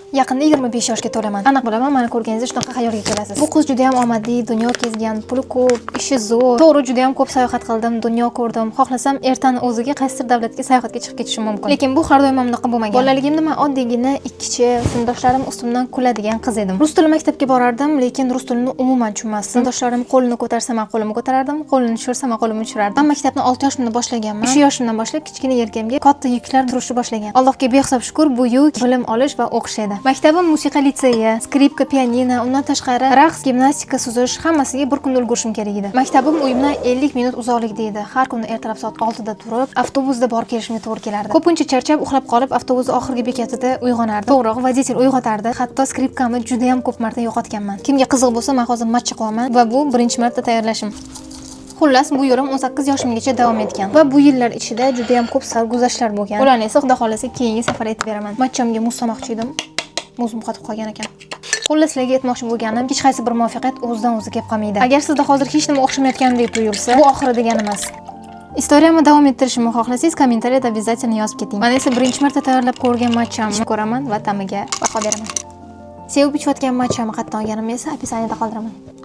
Yaqinda 25 yoshga to'laman. Aniq bilaman, mani ko'rganingizda shunaqa xayolga kelasiz. Bu qiz juda ham omadli, dunyo kezgan, puli ko'p, ishi zo'r. To'g'ri, juda ham ko'p sayohat qildim, dunyo ko'rdim. Xohlasam, ertani o'ziga qaysidir davlatga sayohatga chiqib ketishim mumkin. Lekin bu har doim ham bunaqa bo'lmagan. Bolaligimda man oddiygina ikkichi, sinfdoshlarim ustimdan kuladigan qiz edim. Rus tili maktabga borardim, lekin rus tilini umuman tushunmasdim. Sinfdoshlarim qo'lini ko'tarsa, man qo'limni ko'tarardim, qo'lini tushirsa, man qo'limni tushirardim. Man maktabni 6 yoshimda boshlaganman. 3 yoshimdan boshlab kichkina yelkamga katta yuklar turishni boshlagan. Allohga behisob shukur, bu yuk bilim olish va o'qish edi. Maktabim musiqa litseyi, skripka, pianino, undan tashqari raqs, gimnastika, suzish, hammasiga bir kunda ulgurishim kerak edi. Maktabim uyimdan 50 minut uzoqlikda edi. Har kuni ertalab soat 6 da turib, avtobusda borib kelishimga to'g'ri kelardi. Ko'pincha charchab uxlab qolib, avtobus oxirgi bekatida uyg'onardim. To'g'ri, водитель uyg'otardi. Hatto skripkamni juda ham ko'p marta yo'qotganman. Kimga qiziq bo'lsa, men hozir matcha qilaman va bu birinchi marta tayyorlashim. Xullas, bu yo'lim 18 yoshimgacha davom etgan va bu yillar ichida juda ham ko'p sarguzashtlar bo'lgan. Ularni esa, Xudo xohlasa, keyingi safar aytib beraman. Matchamga muz solmoqchi edim. Muzim qotib qolgan ekan. Xullas, sizlarga aytmoqchi bo'lganim, hech qaysi bir muvaffaqiyat o'zidan o'zi kelib qolmaydi. Agar sizda hozir hech nima o'xshamayotgandek tuyulsa, bu oxiri degani emas. История mni davom ettirishimni xohlasangiz, kommentariyada обязательно yozib keting. Man esa birinchi marta tayyorlab ko'rgan matchamni ko'raman va ta'miga baho beraman. Sevib ichayotgan matchamni qayerdan olganimni esa описание da qoldiraman.